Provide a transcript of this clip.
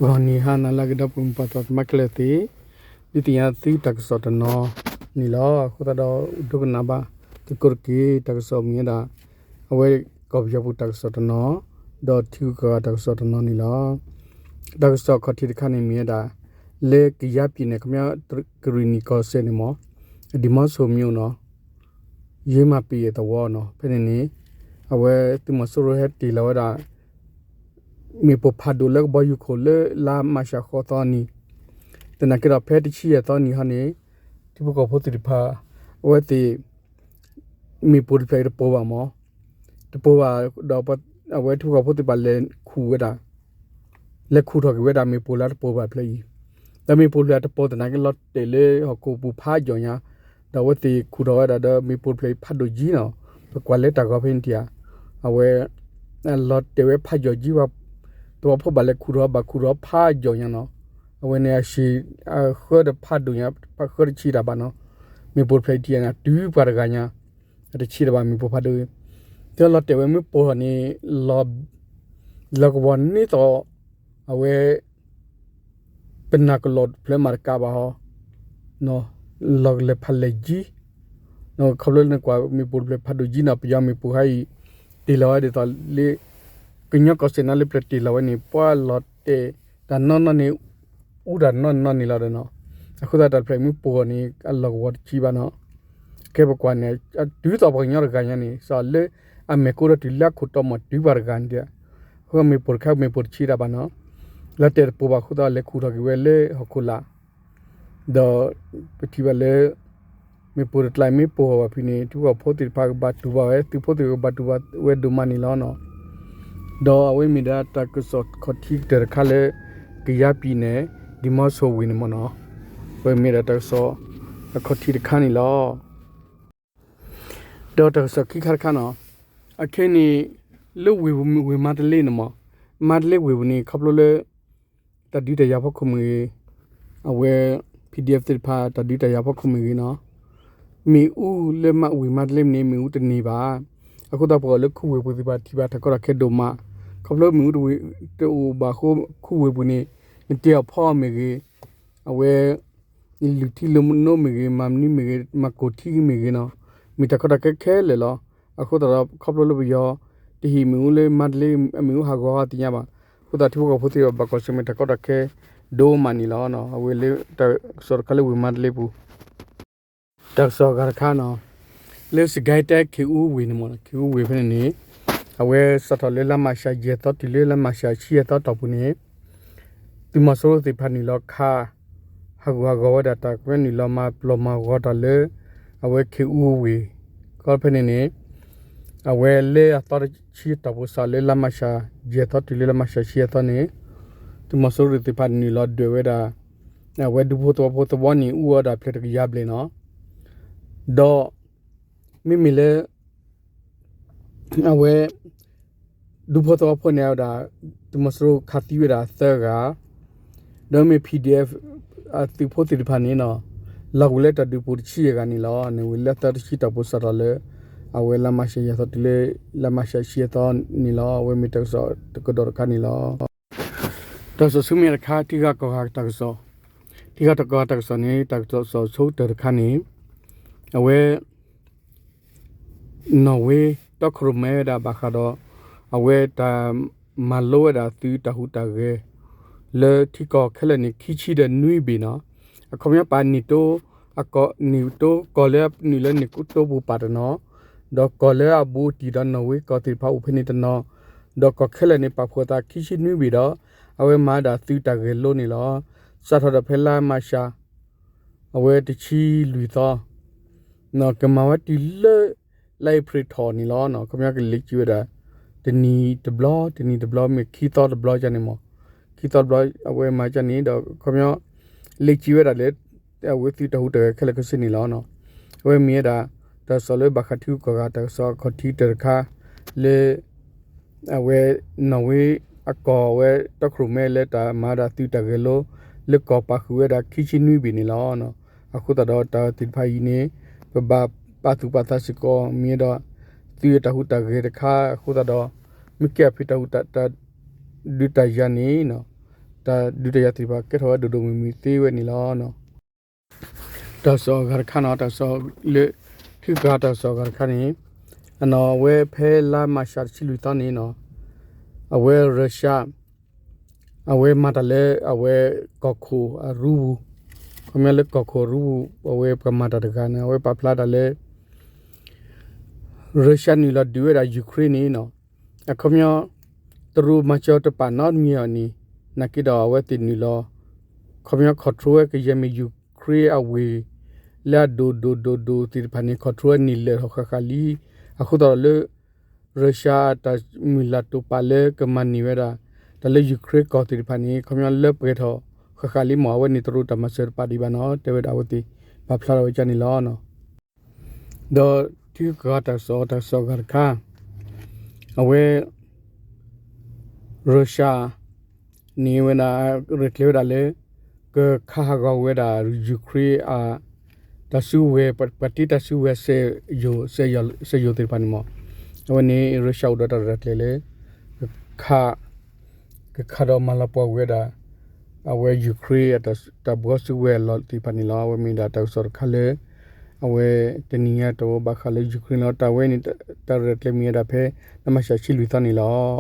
ဂီၤနံၤဟါနၤလၢအဂ့ၤ ဒီပုၢ်ဝဲၢ်မုၢ်ပၢ်သ့ၣ်တဖၣ်ခဲလၢာ်သ့ၣ်, ဒုးသ့ၣ်ညါသုတၢ်ကစီၣ်တနီၤန့ၣ်လီၤ. အဃိသတးဒီး ဒိကနၣ်ဘၣ်သကိးတက့ၢ်. တၢ်ကစီၣ်မ့ၢ်ဝဲဒၣ် အဝဲကီၢ်ပယီၤပူၤတၢ်ကစီၣ်တနီၤ, ဒီးထံဂုၤကီၢ်ဂၤတၢ်ကစီၣ်တနီၤန့ၣ်လီၤ. တၢ်ကစီၣ်ခီၣ်ထံးတခါန့ၣ်မ့ၢ်ဝဲဒၣ် လၢကယါပံၤန့ၣ် ခီပညီကရံၣ်နံၣ်ကီၢ်စဲၣ်န့ၣ်မ့ၢ် ဒီမီဆိမ့ၢ်အိၣ်နီၤ ယဲမၤပံၤအသဝီနီၤ. ဖဲန့ၣ်န့ၣ် အဝဲသုးမီၤစိရိၤဟဲတ့ၢ်လီၤဝဲဒၣ် မ့ၣ်ပိၢ်ဖးဒိၣ်လၢကဘီယူၤခိၣ်လၢလါမၤရှးဃိးသီနံၤ, သနာ်က့ဒီးဖဲတဆံယဲၢ်သီနံၤဟီန့ၣ် ထံဖိကီၢ်ဖိသ့ၣ်တဖၣ် အဝဲသ့ၣ် မ့ၣ်ပိၢ်တဖျၢၣ်အံၤတပိၢ်ဘၣ်မး, တပိၢ်ဘၣ်ဒီး အဝဲထံဖိကီၢ်ဖိသ့ၣ်တဖၣ်လဲၤခူၣ်ဝဲဒၣ် လဲၤခူၣ်ထီၣ်က့ၤဝဲဒၣ်မ့ၣ်ပိၢ်လၢတပိၢ်ဘၣ်ဖျၢၣ်အံၤ, ဒီးမ့ၣ်ပိၢ်တဖျၢၣ်အတပိၢ်သနာ်က့လီၤတဲာ်လၢဟီၣ်ခိၣ်ပူၤဖးယိာ်ညါ, ဒီးအဝဲသ့ၣ်ခူၣ်ထီၣ်ဝဲဒၣ်ဒီးမ့ၣ်ပိၢ်တဖျၢၣ်အံၤဖးဒိၣ်ကံနီၤ, ပကွၢ်လၢတၢ်ဂီၤဖဲန့ၣ်တယၤ, အဝဲ လီၤတဲာ်ဝဲဖးယိာ်ကံဘၣ်, သဝီဖိဘၣ်လဲၤခူၣ်ထီၣ် ဘၣ်ခူၣ်ထီၣ်ဖးယိာ်ညါနီၤ, အဝဲန့ၣ်အဆံး အဃၢတဖးဒိၣ်ညါ ဃၢတဆံးတၢ်ဘၣ်နီၤ, မ့ၣ်ပိၢ်တဖျၢၣ်အံၤတယၤန့ၣ် တုၤပှၤတဂၤညါ အတဆံးတၢ်ဘၣ်မ့ၣ်ပိၢ်ဖးဒိၣ်အံၤ, ဒီးလီၤတဲာ်ဝဲမ့ၣ်ပိၢ်ထီၣ်န့ၣ် လီၤကဝီၤန့ၢ်သိး အဝဲ ပနၢ်ကလီၢ်ဖျၢၣ်မၤတကးဘၣ်ဟီ, လီၤကလဲၤဖးလဲၤယံၤ, ခီဖျိလၢနကွၢ်မ့ၣ်ပိၢ်တဖျၢၣ်ဖးဒိၣ်ယံၤနီၤ, ပယီၤမ့ၣ်ပိၢ်ခါအံၤ တ့ၢ်လီၤဝဲဒ်သိးလၢ ကညီကီၢ်စဲၣ်နၤလၢပျၢၤတ့ၢ်လီၤဝဲန့ၣ် ပှၤလီၤတဲာ်တၢ်နီၢ်နီၢ်န့ၣ် အူတၢ်နီၢ်နီၢ်န့ၣ်လီၤဒီးနီၤ, အဃိသတးတၢ်တဖျၢၣ်မ့ၣ်ပိၢ်အီၤန့ၣ် အလီၢ်ကဝီၤတဆံးဘၣ်နီၤ, ကဲပကွၢ်န့ၣ် တုၤသိးပှၤကညီတဂၤညါန့ၣ် စးလၢအမဲာ်ကိၣ်ဒီးတုၤလၢအခိၣ်တီမီၤတုၤပှၤတဂၤန့ၣ်ဒီး, အဃိမ့ၣ်ပိၢ်တခါမ့ၣ်ပိၢ်တဆံးတၢ်ဘၣ်နီၤ, လီၤတဲာ်တပိၢ်ဘၣ်အဃိသတးလဲၤခူၣ်ထီၣ်က့ၤဝဲလၢဟီၣ်ခိၣ်လာ် ဒီးပထံၣ်ဘၣ်လၢ မ့ၣ်ပိၢ်တကျါမ့ၣ်ပိၢ်အီၤဘၣ်ဖဲန့ၣ် ထံဖိကီၢ်ဖိသ့ၣ်တဖၣ်ကဘၣ်တူၢ်ဘၣ်ဝဲ သုးဖိသ့ၣ်ကဘၣ်တူၢ်ဘၣ်ဝဲဒိၣ်မးန့ၣ်လီၤနီၤ, ဒီးအဝဲမ့ၢ်ဒၣ်တၢ်ကစီၣ်ခီၣ်ထံးကတၢၢ်တခါလၢ ကယါပံၤန့ၣ် ဒံမီဆိဝ့ၢ်န့ၣ်မ့ၢ်နီၤ, အဝဲမ့ၢ်ဒၣ်တၢ်ကစီၣ်အခီၣ်ထံးတခါန့ၣ်လီၤ. ဒီးတၢ်ကစီၣ်ခံခါတခါနီၤ, အခဲအံၤန့ၣ် လၢဝ့ၢ်ပူၤ ဝ့ၢ်မါတလ့န့ၣ်မး, မါတလ့ဝ့ၢ်ပူၤန့ၣ် ခီဖျိလၢ တၢ်ဒုးတၢ်ယၤဖီခိၣ်မ့ၢ်ဂ့ၤ, အဝဲ PDF သ့ၣ်တဖၣ် တၢ်ဒုးတၢ်ယၤဖီခိၣ်မ့ၢ်ဂ့ၤနီၤ, မ့ၣ်အူလၢမါဝ့ၢ်မါတလ့န့ၣ် မ့ၣ်အူတန့ၢ်ဘၣ်. အဃိသတးပှၤအိၣ်လၢခူဝ့ၢ်ပူၤသ့ၣ်တဖၣ်ထံၣ်ဘၣ်တၢ်ကီတၢ်ခဲဒိၣ်မး, ခီဖျိမ့ၣ်အူတဝ့ၢ် တအိၣ်ဘၣ်အဃိ ခူဝ့ၢ်ပူၤန့ၣ် နတ့အီၤဖီအီၤမ့ၢ်ဂ့ၤ, အဝဲ လုၢ်ထံလုၢ်နိမ့ၢ်ဂ့ၤ, မၤမနုၤမ့ၢ်ဂ့ၤ, မၤကိၢ်ထံမ့ၢ်ဂ့ၤနီၤ, မ့ၢ်တၢ်ကီတၢ်ခဲခဲလၢာ်လီၤ. အဃိသတးဒီးခီဖျိလၢပယီၤ တဟ့ၣ်မ့ၣ်အူလၢမါတလ့ အမ့ၣ်အူဟးဂီၤဟးသ့ၣ်ညါဘၣ်. အဃိသတးထံဖိကီၢ်ဖိသ့ၣ်တဖၣ်ဘၣ်ကွၢ်ဆၢၣ်မဲာ်တၢ်ကီတၢ်ခဲဒိၣ်မးန့ၣ်လီၤ. အဝဲလၢတၢ်ကစီၣ်တခါလၢဝ့ၢ်မါတလ့ပူၤ တၢ်ကစီၣ်အဂၤတခါနီၤ, လၢစကဲတဲခ့ၣ်အူဝ့ၢ်န့ၣ်မ့ၢ် ခ့ၣ်အူဝ့ၢ်ဖဲန့ၣ်န့ၣ် အဝဲစးထီၣ်လၢလါမးရှးယဲၢ်သီတုၤလၢလါမးရှးဆံယဲၢ်သီတီၢ်ပူၤန့ၣ် သုးမီၤစိရိၤသ့ၣ်တဖၣ်နုာ်လီၤခး ဟးဂူာ်ဟးဂီၤဝဲဒၣ်တၢ် ကမျၢၢ်နုာ်လီၤမၤပျီၢ်မၤဂီၤတၢ်လၢ အဝဲခ့ၣ်အူဝ့ၢ် ကီဖဲန့ၣ်န့ၣ် အဝဲလၢအသီတဆံတီၢ်ပူၤစးလၢလါမးရှးယဲၢ်သီတုၤလၢလါမးရှးဆံယဲၢ်သီန့ၣ် သုးမီၤစိရိၤသ့ၣ်တဖၣ်နုာ်လီၤဒွဲၣ်ဝဲဒၣ် အဝဲဒူဖိသဝီဖိသဝီန့ၣ်အူဝဲဒၣ်ဖျၢၣ်တကယၤဘျဲၣ်နီၤ, ဒီး မ့မ့ၢ်လၢ အဝဲ ဒူဖိသဝီဖိန့ၣ်ဝဲဒၣ် သုးမီၤစိရိၤခးသံဝဲဒၣ်သၢဂၤ, ဒီးမ့ၢ် PDF အသုးဖိသ့ၣ်တဖၣ်န့ၣ်နီၤ လီၤဝံၤလၢတၢ်ဒုးပူၤတဆံယဲၢ်ဂၤန့ၣ်လီၤ. န့ၣ်ဝံၤလၢသၢတဆံတီၢ်ပူၤစးထီၣ်လၢ အဝဲလါမးရှးယဲၢ်သီတုၤလၢ လါမးရှးဆံယဲၢ်သီန့ၣ်လီၤ. အဝဲမ့ၢ်တၢ်ကစီၣ်တကဒီးတခါန့ၣ်လီၤ. တၢ်ကစီၣ်ဆူမဲာ်တခါ ထံဂၤကီၢ်ဂၤတၢ်ကစီၣ်, ထံဂၤကီၢ်ဂၤတၢ်ကစီၣ်န့ၣ် တၢ်ကစီၣ်ဆိကတၢၢ်တခါန့ၣ် အဝဲ နီၣ်ဝ့ တီခိၣ်ရိၣ်မဲဝဲဒၣ်ဘၣ်ဃးဒီး အဝဲတၢ်မၤလိဝဲဒၣ်သုးတၢ်ဟူးတၢ်ဂဲၤ လၢထံကီၢ်ခဲလၢာ်န့ၣ် ခံဆံဒီးနွံဘ့ၣ်နီၤ, အခီပညီပာ်န့ၣ်တိ အကီၢ်န့ၣ်တိကီၢ်လၢနုာ်လၢန့ၣ်တိပူၤပာ်တနီၤ, ဒီးကီၢ်လၢအဘူးအတံၢ်ဒီးနီၣ်ဝ့ကီၢ်သ့ၣ်တဖၣ်အိၣ်ဖဲန့ၣ်တနီၤ, ဒီးကီၢ်ခဲလၢာ်န့ၣ်ပာ်ဖှိၣ်အသးခံဆံနွံဘ့ၣ်ဒီး အဝဲမၤဒၣ်သုးတၢ်ဂဲၤလိန့ၣ်လီၤ. စးထီၣ်ဒီးဖဲလါမၤရှး အဝဲတဆံလွံၢ်သီ ကမၤဝဲတုၤလၢ လါအ့ဖြ့ၣ်ထီၣ်န့ၣ်လီၤ. ခီပညီကလဲၤစံးဝဲဒၣ် တနံၤတဘျီ တနံၤတဘျီ မ့ၢ်ခံသီတဘျီန့ၣ်မး, ခံသီတဘျီ အဝဲမၤန့ၣ်ဒီး ခီပညီ လဲၤစံးဝဲဒၣ်လၢ အဝဲသုးတၢ်ဟူးတၢ်ဂဲၤခဲလၢာ်ခဲဆ့န့ၣ်လီၤ. အဝဲမ့ၢ်ဝဲဒၣ် တၢ်ကစီၣ်လၢဘၣ်ဃးထံဂုၤကီၢ်ဂၤ တၢ်ကစီၣ်အခီၣ်ထံးကတၢၢ်တခါ လၢ အဝဲ နီၣ်ဝ့အကီၢ်ဝဲတီခိၣ်ရိၣ်မဲလၢတၢ်မၤဒၣ်သုးတၢ်ဂဲၤလိ လၢကီၢ်ပာ်ဃုာ်ဝဲဒၣ်ခံဆံနွံဘ့ၣ်န့ၣ်လီၤ. အဃိသတးဒီးတၢ်သ့ၣ်တဖၣ်အံၤန့ၣ် ပဘၣ်ပာ်သူၣ်ပာ်သးစ့ၢ်ကီး မ့ၢ်ဝဲဒီး သုးတၢ်ဟူးတၢ်ဂဲၤတခါအဃိသတးဒီး မ့ၢ်ကဲအဖုတၢ်ဟူးတၢ် ဒုးတၢ်ယၤန့ၣ် တၢ်ဒုးတၢ်ယၤသ့ၣ်တဖၣ်ကဲထီၣ်ဝဲဒိၣ်ဒိၣ်မုၢ်မုၢ်သ့ဝဲန့ၣ်လီၤ. တၢ်ကစီၣ်အဂၤတခါန့ၣ် တၢ်ကစီၣ်လၢ ထံဂၤတၢ်ကစီၣ်အဂၤတခါန့ၣ် အဝဲဖဲလါမးရှးတဆံလွံၢ်သီန့ၣ် အဝဲ Russia အဝဲမၤတၢ်လၢအဝဲကီၢ်ခိၣ်အရူပူၤ, ခီပညီလၢကီၢ်ခိၣ်အရူပူၤ အဝဲပှၤမၤတၢ်တဂၤန့ၣ် အဝဲပာ်ဖျါတၢ်လၢ Russia နုာ်လီၤဒုးဝဲဒၣ် Ukraine န့ၣ် အခီပညီ တရူးမၤစၢၤတပာ်နီတမံၤအီၤန့ၣ် နာ်က့ဒီးအဝဲသ့ၣ်နုာ်လီၤ ခီပညီ control ဝဲကယဲၢ်မ့ၢ် Ukraine အဝ့ၢ် လၢအဒိၣ်ဒိၣ်ဒိၣ်ဒိၣ်သ့ၣ်တဖၣ်န့ၣ် control ဝဲန့ၣ်လၢာ်ထီၣ်ဃၣ်ဃၣ်လံ. အဃိသတးဒီးလၢ Russia တၢ်မုၢ်လၢ်တိာ်ပာ်လၢကမၤန့ၢ်ဝဲဒၣ် တၢ်လၢ Ukraine ကီၢ်သ့ၣ်တဖၣ်န့ၣ် ခီပညီလၢပှဲၤထီၣ်ဃၣ်ဃၣ်လံမ့ၢ် အဝဲန့ၣ်တရူးတၢ်မၤစၢၤတပာ်ဒံးဘၣ်နီၤ တဲဝဲဒၣ်အဝဲသ့ၣ်ပာ်ဖျါထီၣ်ဝဲဒ်န့ၣ်လီၤ. ဒီးထံဂၤတၢ်ကစီၣ် တၢ်ကစီၣ်အဂၤတခါ အဝဲ Russia န့ၣ်ဝဲဒၣ် ရဲၣ်ကျဲၤဝဲဒၣ်လၢ ကခးဟးဂီၤဝဲဒၣ် Ukraine အ တၢ်စုကဝဲၤ ပှၤတ့တၢ်စုကဝဲၤ စက်ရုံ စက်ရုံ စက်ရုံသ့ၣ်တဖၣ်န့ၣ်မ့ၢ် အဝဲန့ၣ် Russia အိၣ်ဒီးတၢ်ရဲၣ်ကျဲၤလၢ ကခး ကခးဒီးမၤလီၤပှီၢ်ဝဲဒၣ် အဝဲ Ukraine အတၢ်ဘှီစုကဝဲၤအလီၢ်သ့ၣ်တဖၣ်န့ၣ်လီၤ. အဝဲမ့ၢ်ဒၣ်တၢ်ကစီၣ်တခါလၢ အဝဲတနံၤညါတအိၣ်ဘၣ်ဃးလၢ Ukraine လီၤ. တၢ်ဝဲန့ၣ် တၢ်ရဲၣ်ကျဲၤမ့ၢ်ဝဲဒၣ်ဖဲ လါမးရှးတဆံလွံၢ်သီန့ၣ်လီၤ.